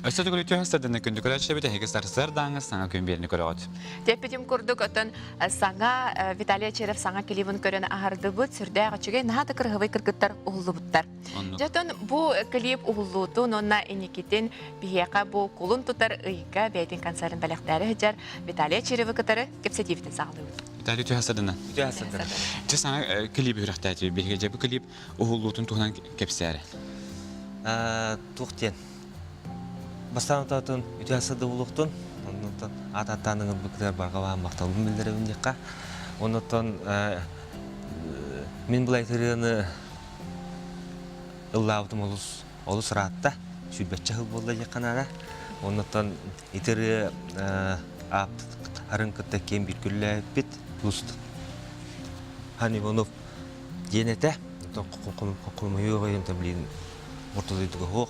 Өссө төгүл үтүө сарсыарданы күндү көрөөччүлэрбит эһиги сарсыардааҥы саҥа күн биэриини көрөҕүт. Тэппитим курдук отон саҥа Виталий Очеров саҥа клибын көрөн аһардыбыт. Сүрдээх үчүгэй, наһаа да кырыһыбай кыргыттар уһуллубуттар. Дьэ отон бу клип уһуллуутун уонна инникитин биһиэхэ бу кулун тутар ыйга бэйэтин концерын бэлэхтээри сылдьар Виталий Очеровы кытары кэпсэтиибитин саҕалыыбыт. Виталий үтүө сарсыарданы. Үтүө сарсыарданы. Дьэ саҥа клип үрэхтээти биһиги дьэ бу клип уһуллуутун туһунан кэпсээрэ. Туох диэн Бастаан утаатын үтүө сырды булуохтун, оннуттан аат ааттаан ыҥырбыккытыгар барҕа баһаам махталбын биллэрэбин диэххэ. Оннуттан мин былай ырыаны ыллаабытым олус олус ыраатта, сүүрбэччэ сыл буолла диэххэ наада. Оннуттан ити ырыа ааптарын кытта киэн бииргүллээбиппит плюс Хан Иванов диэн этэ. Онтон хомойуох иһин блин орто дойдуга суох.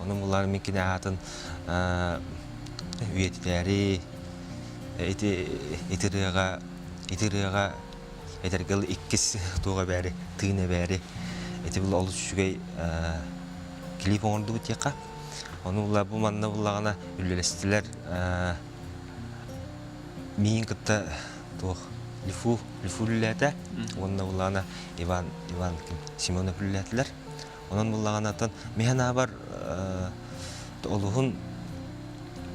Онон буллар мин кини аатын үйэтитээри ити ити ырыаҕа ити ырыаҕа этэргэ иккис туох эбээри тыын эбээри ити был олус үчүгэй клип оҥордубут диэххэ. Ону булла бу манна буллаҕына үлэлэстилэр миин кытта туох Лифу Лифу үлэлээтэ уонна буллаҕына Иван Иван Семенов үлэлээтилэр. Онон буллаҕына оттон миһэн аабар олуһун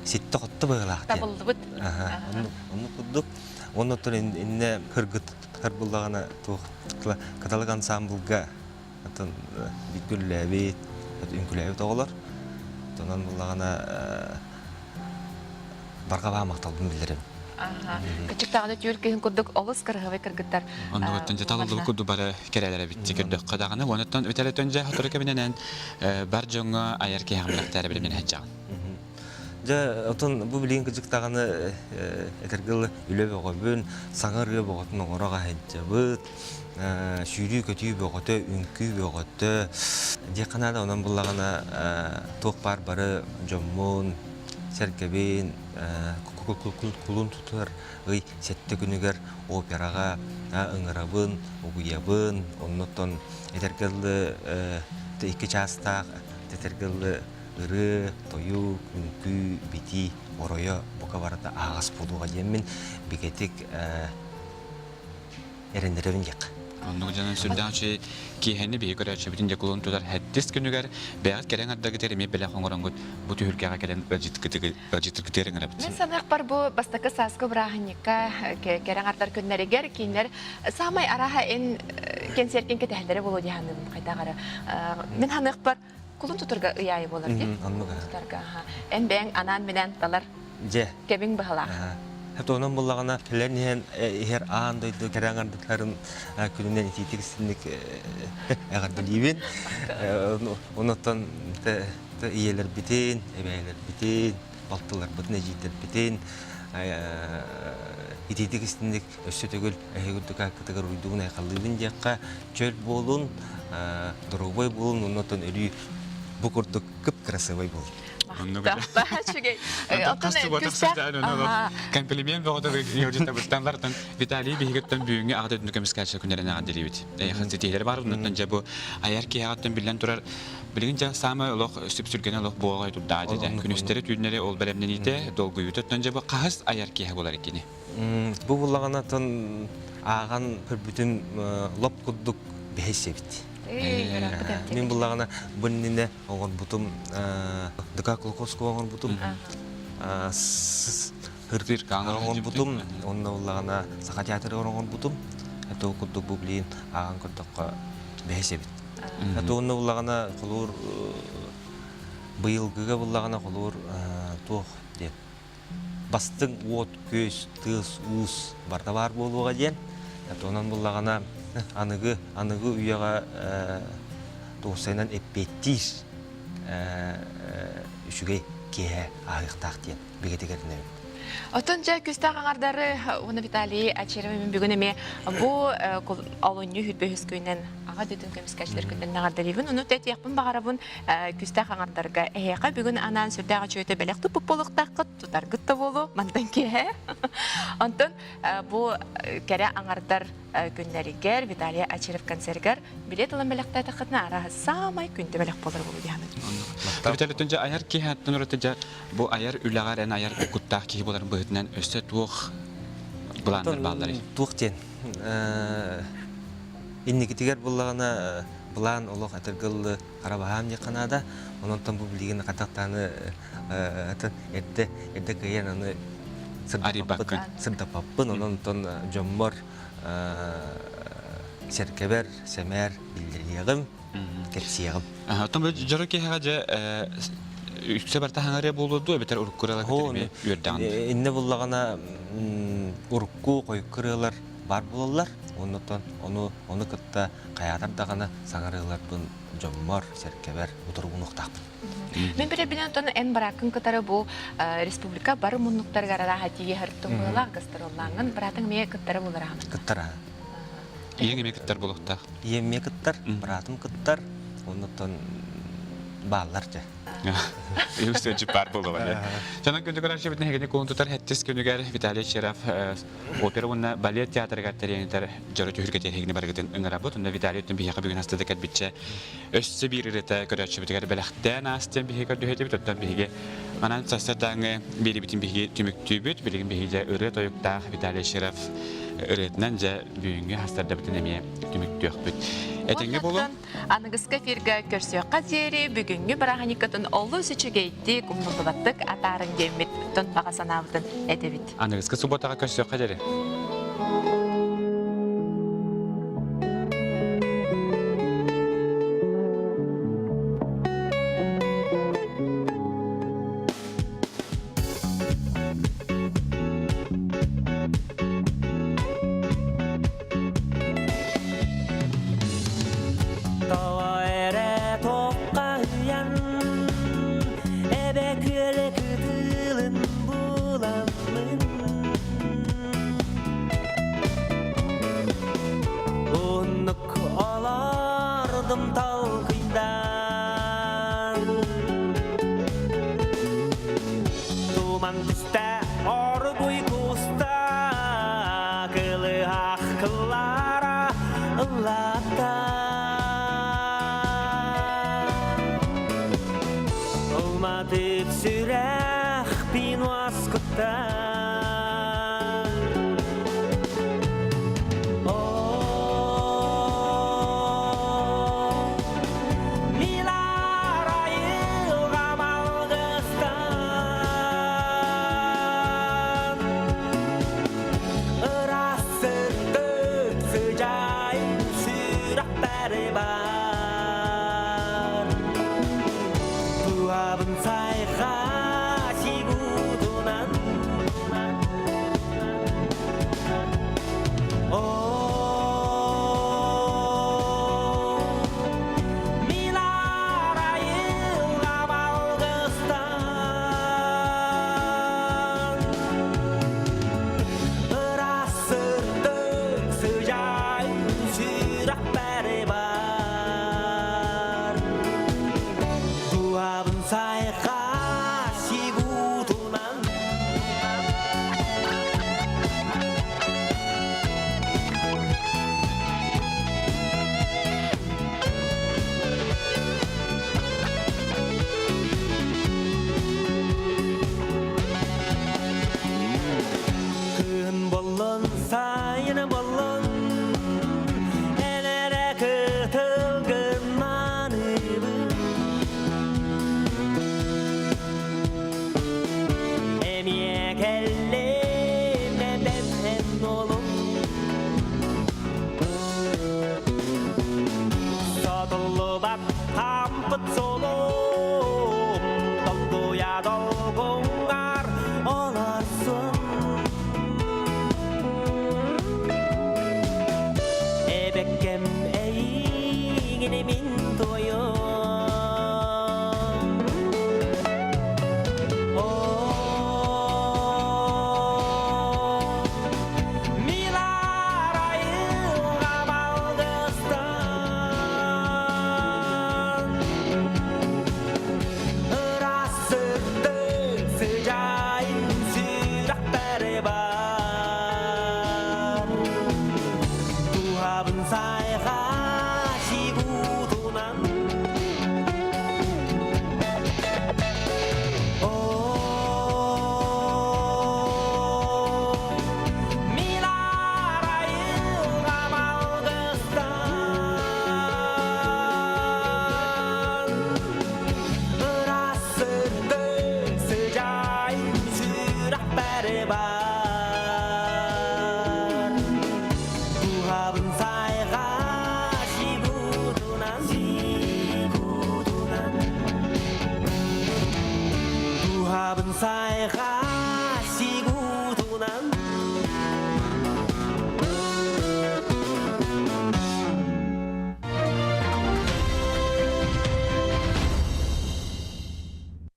ситте-хотто быһыылаах диэн. Табыллыбыт. Оннук курдук. Уонна оттон иннэ кыргыттар буллаҕына туох каталык ансаамбылга оттон бүткүллээбит, үҥкүлээбит оҕолор. Онон буллаҕына барҕа баа махталбын биллэрим. Кычыктаҕына түүл күһүн курдук олус кырыһабай кыргыттар. Оннугуттан дьэ талыллыбыт курдук бары кэрэлэр эбит көрдөххө даҕаны. Онуттан үтэлэтөн дьэ сотору кэминэнэн бар дьоҥҥо айар киһи бэлэхтээри билимнэн сылдьаҕын. Дьэ, отон бу билигин кыдьыктаҕаны этэргэ үлэ бөҕөбүн, саҥа ырыа бөҕөтүн оҥоро хаһыдьабыт, сүүрүү-көтүү бөҕөтө, үҥкүү бөҕөтө. Диэххэ наада, онон буллаҕына туох баар бары дьоммун, сэргэбин, кулун тутар ый сэттэ күнүгэр операҕа ыҥырабын, угуйабын, оннуттан этэргэ дылы икки чаастаах этэргэ дылы ырыа, тойук, үҥкүү, битии оройо бука барыта аһаҕас буолуоҕа диэммин бигэтик эрэннэрэбин диэххэ. Оннук дьонун сүрдээх үчүгэй киэһэни биһи көрөөччүбүтүн дьэ кулун тутар хэттис күнүгэр бэйэҕит кэлэн ардагытыгар эмиэ бэлэх оҥороҥҥут бу түһүлгэҕэ кэлэн ыалдьыттаргытыгар ыҥырабыт. Мин саныахпар бу бастакы сааскы бырааһынньыкка кэрэ аҥардар күннэригэр кинилэр саамай арааһа эн кэнсиэркин кэтэһэллэрэ буолуо дии саныыбын хайдах эрэ. Мин саныахпар кулун тутарга ый аайы буолар дии. Оннук. Тутарга эн бэйэҥ анаан-минээн талар Дьэ. кэбиҥ быһалаах. Онон буллаҕына кэлэн иһэн иһэр аан дойду кэрэ аҥардыктарын күнүнэн итиитик истинник эҕэрдэлиибин. Онуттан ийэлэрбитин, эбээлэрбитин, балтыларбытын, эдьиийдэрбитин итиитик истинник өссө төгүл эһиги үрдүк ааккытыгар уруйдугун айхаллыыбын диэххэ чөл буолун, доруобай буолун, оннуттан өрүү бу курдук кып-кырасыабай буолун. Үчүгэй. Комплимент бөҕөтө ыалдьыттабыттан бартан Виталий биһигиттэн бүгүҥҥү аҕа дойдуну көмүскээччи күннэрин эҕэрдэлиибит. Эйиэхэ ситиһиилэр баар оннуттан дьэ бу айар киһиэҕиттэн биллэн турар билигин дьэ саамай олох сүпсүлгэнэ олох буоҕай турдаа дьэ күнүстэри түүннэри ол бэлэмнэниитэ долгуйуута оттон дьэ бу хаһыс айар киһи буолар иккини. Бу буллаҕына тон ааҕан көрбүтүм лоп курдук бэһис эбит. Мин буллаҕына бу иннинэ оҥорбутум ДК Кулаковского оҥорбутум оҥорбутум онно буллаҕына Саха театрыгар оҥорбутум это курдук бу билигин ааҕан көрдөххө бэһис эбит это онно буллаҕына холуур быйылгыга буллаҕына холуур туох диэн бастыҥ уот-күөс, тыас-уус барыта баар буолуоҕа диэн. Онон буллаҕына аныгы аныгы үйэҕэ туохсайынан эппиэттиир үчүгэй киэһэ ааһыахтаах диэн бигэтик эрэнэбин. Оттон дьэ күстээх аҥардары уонна Виталий Ачеров мин бүгүн эмиэ бу олунньу хүрбэ үһүс күнүнэн аҕа дойдун көмүскээччилэр күннэрин эҕэрдэлиибин. Ону тэтиэхпин баҕарабын күстээх аҥардарга эһиэхэ бүгүн анаан сүрдээх үчүгэйдик бэлэх туппут буолуохтааххыт, тутаргыт да буолуо мантан киэһэ. Онтон бу кэрэ аҥардар күннэригэр Виталий Очиров концергар билет ылан бэлэхтээтэххитинэ арааһа саамай күндү бэлэх буолар буолуо дии саныыбын. Виталий дьэ айар киһи аттан ураты дьэ бу айар үлэҕэр эн айар куттаах киһи буоларын быһыытынан өссө туох былааннар баалларый? Туох диэн инникитигэр буллаҕына былаан олох этэргыллы харабаһаам диэххэ наада. Онон бу билигин хатахтааны эрдэ эрдэ кыайан аны Арыйбаккын. сырдаппаппын. Онон дьоммор сэргэбэр, сэмээр биллэриэҕим, кэпсиэҕим. Оттон бу дьоро киһиэхэ дьэ үксэ барта хаҥарыа буолуо дуо эбэтэр урукку ырыалар кытары үөрдэҕин? Иннэ буллаҕына урукку хойукку ырыалар баар буолаллар. Оннуттан ону ону кытта хайаатар даҕаны саҥа ырыаларбын дьоммор, сэргэбэр утуругунуохтаахпын. Мин билэрбинэн оттон эн бырааккын кытары бу республика бары муннуктарыгар арааһа тиийэ туһулаах гастроллааҥҥын быраатыҥ эмиэ кыттара буолар Кыттара. Ийэҥ эмиэ кыттар буолуохтаах. Ийэм эмиэ кыттар, быраатым кыттар, оннуттан бааллар дьэ. Үс баар буолуоҕа. Чанан күндү көрөөччүбүт нэһигини кулун тутар хэттис күнүгэр Виталий Черов опера уонна балет театрыгар тэрийэнитэр дьоро түһүлгэ эһигини барыгытын ыҥырабыт. Онно Виталий өттүн биһиэхэ бүгүн астыда кэлбитчэ өссө биир ырыта көрөөччүбүтүгэр бэлэхтээн аастыан биһиги көрдөһөтүбүт. Оттон биһиги манан сарсыардааҥы биэрибитин биһиги түмүктүүбүт. Билигин биһиги дьэ ырыа тойуктаах Виталий Черов ырыатынан дьэ бүгүҥҥү хастардабытын эмиэ түмүктүөхпүт. Этэҥҥэ буолуҥ. Аныгыскы эфиргэ көрсүөххэ диэри бүгүҥҥү бырааһынньыккытын олус үчүгэйдик, умнуллубаттык атаарыҥ диэммит баҕа санаабытын этэбит. Аныгыскы субботаҕа көрсүөххэ диэри. Тоҕо эрэ туоххаһыйан эбэ күөлэ кытылын буламмын Оннук олордум толкуйдаан Туман түстэ оргуй куста кылыһах кыллара ыллата Ылматык сүрэхпин уоскутта.